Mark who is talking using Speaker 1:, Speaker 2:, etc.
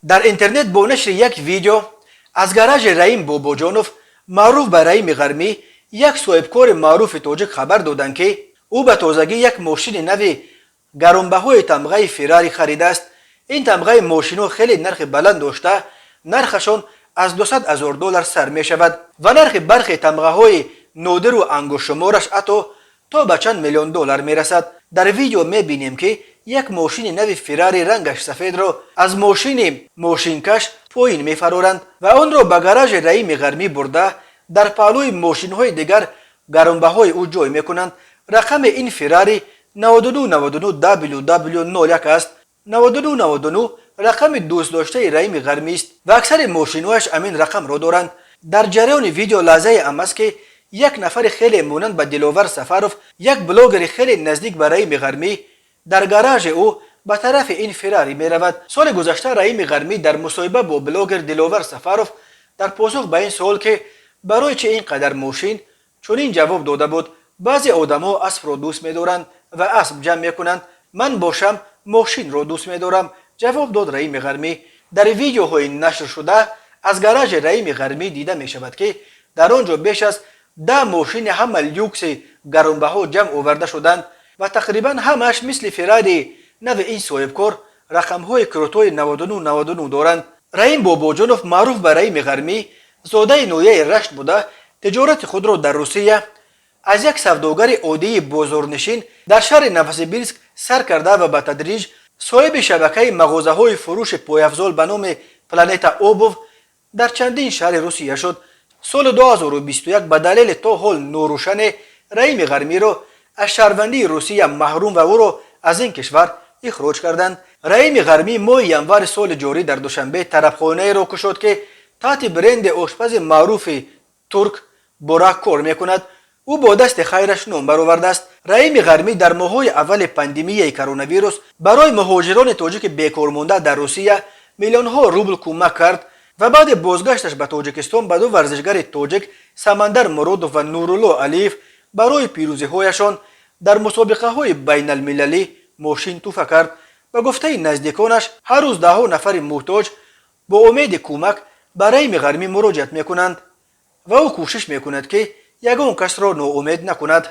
Speaker 1: Дар интернет бо нашри як видео аз гаражи Раим Бобоҷонов, маъруф ба Раими Ғармӣ, як соҳибкори маъруфи тоҷик хабар доданд, ки ӯ ба тозагӣ як мошини нави гаронбаҳои тамғаи Феррари харидааст. Ин тамғаи мошинҳо хеле нархи баланд дошта, нархашон аз 200 ҳазор доллар сар мешавад ва нархи бархе тамғаҳои нодиру ангуштшумораш ҳатто то ба чанд миллион доллар мерасад. Дар видео мебинем, ки як мошини нави Феррари рангаш сафедро аз мошини мошинкаш поин мефароранд ва онро ба гаражи Раими Ғармӣ бурда, дар паҳлӯи мошинҳои дигар гаронбаҳои ӯ ҷой мекунанд. Рақами ин Феррари 9999 WW01 аст. 9999 рақами дӯстдоштаи Раими Ғармист ва аксари мошинҳояш ҳамин рақамро доранд. Дар ҷараёни видео лаҳзае ҳам аст, ки як нафари хеле монанд ба Диловар Сафаров, як блогери хеле наздик ба Раими Ғармӣ, дар гаражи ӯ ба тарафи ин Феррари меравад. Соли гузашта Раими Ғармӣ дар мусоҳиба бо блогер Диловар Сафаров дар посух ба ин суол, ки барои чи ин қадар мошин, чунин ҷавоб дода буд: «Баъзе одамҳо аспро дӯст медоранд ва асп ҷамъ мекунанд, ман бошам мошинро дӯст медорам», ҷавоб дод Раими Ғармӣ. Дар видеоҳои нашршуда аз гаражи Раими Ғармӣ дида мешавад, ки дар он ҷо беш аз 10 мошини ҳама люкси гаронбаҳо ҷамъ оварда шуданд ва тақрибан ҳамааш мисли Феррари нави ин соҳибкор рақамҳои крутой 9999 доранд. Раим Бобоҷонов, маъруф ба Раими Ғармӣ, зодаи ноҳияи Рашт буда, тиҷорати худро дар Русия аз як савдогари оддии бозорнишин дар шаҳри Новосибирск сар карда ва ба тадриҷ соҳиби шабакаи мағозаҳои фурӯши пойафзол ба номи «Планета Обувь» дар чандин шаҳри Русия шуд. Соли 2021 ба далели то ҳол норӯшане Раими Ғармиро аз шаҳрвандии Русия маҳрум ва ӯро аз ин кишвар ихроҷ карданд. Раими Ғармӣ моҳи январи соли ҷорӣ дар Душанбе тарабхонаеро кушод, ки таҳти бренди ошпази маъруфи турк Бурак кор мекунад. Ӯ бо дасти хайраш ном баровардааст. Раими Ғармӣ дар моҳҳои аввали пандемияи коронавирус барои муҳоҷирони тоҷики бекормонда дар Русия миллионҳо рубл кӯмак кард ва баъди бозгашташ ба Тоҷикистон ба ду варзишгари тоҷик, Самандар Муродов ва Нурулло Алиев, барои пирӯзиҳояшон дар мусобиқаҳои байналмилалӣ мошин тӯҳфа кард. Ба гуфтаи наздиконаш, ҳар рӯз даҳҳо нафари муҳтоҷ бо умеди кӯмак ба Раими Ғармӣ муроҷиат мекунанд ва ӯ кӯшиш мекунад, ки ягон касро ноумед накунад.